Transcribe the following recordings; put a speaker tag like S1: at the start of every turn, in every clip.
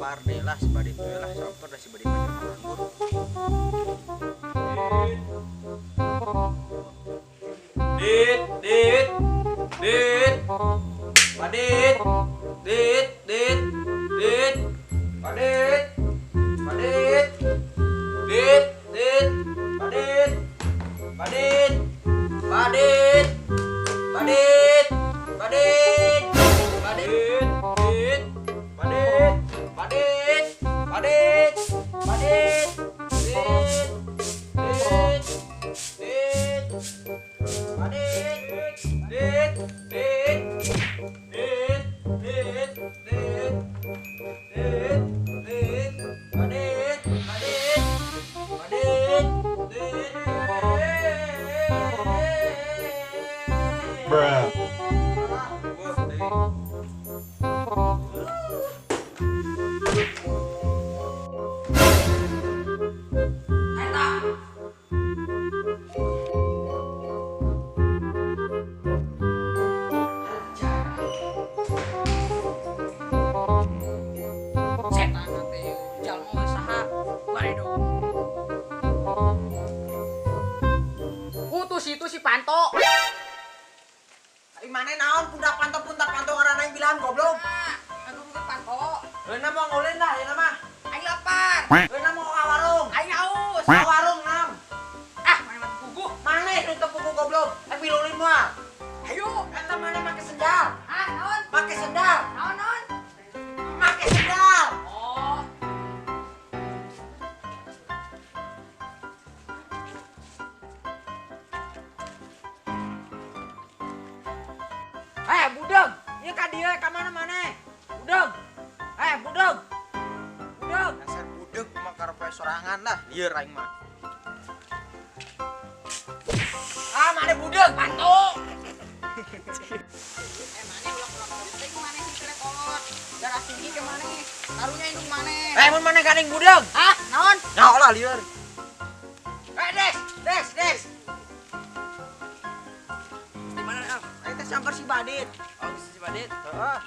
S1: Lapar deh lah si Badit we lah samper dah si Badit mah nganggur. Dit, dit, dit. Badit, dit, dit, dit. Badit. Badit. Dit, dit, Badit. Badit. Badit. Badit. Badit. Badit. Dit. Badit. Badit. Badit. Badit. Dit. Dit. Dit. Badit. Dit. Dit. Dit. Dit. Dit. Dit. Dit. Badit. Badit. Badit. Dit.
S2: Bruh.
S3: Setan teh jalma saha baredo. Putus itu si Panto.
S1: Ai maneh naon pundak panto ngaranna aing bilang goblok.
S3: Aku bukan Panto.
S1: Euna mau ngulin lah ayeuna mah.
S3: Aing lapar.
S1: Euna mau ka warung.
S3: Aing haus.
S1: Ka warung nam.
S3: Ah, maneh mah puguh.
S1: Maneh nu teu puguh goblok. Aing bilulin moal.
S3: Ayo.
S1: Eta maneh make sendal.
S3: Ah, naon?
S1: Make sendal.
S3: Naon naon?
S1: Make sendal.
S3: Oh.
S1: Eh, budeg. Ieu ka dieu ka mana maneh? Budeg. Eh, budeg. Budeg. Dasar budeg mah karepe sorangan lah. Lieur aing mah. Ah, maneh budeg.
S3: Panto. Eh, maneh ulah-ulah penting maneh sing kelek kolot. Darah tinggi ke maneh. Karunya indung maneh.
S1: Eh, mun maneh gandeng budeg.
S3: Ah, naon?
S1: Nyaho lah lieur. Eh, Des, Des, Des.
S4: Di mana am?
S1: Aing teh samper si Badit.
S4: Oh, si Badit.
S1: Heeh.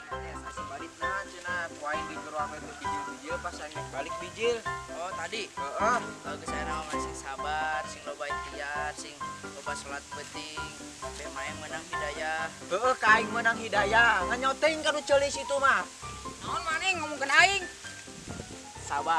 S1: Si Badit nah cenah ku aing di ruang itu bijil-bijil pas aing balik bijil.
S4: Oh, tadi.
S1: Heeh.
S4: Bagus saya nama sing sabar, sing loba ikhtiar, sing loba salat penting, be main menang hidayah.
S1: Heeh, ka aing menang hidayah. Nganyoting ka nu ceulis itu mah.
S3: Naon maneh ngomongkeun aing?
S4: Sabar.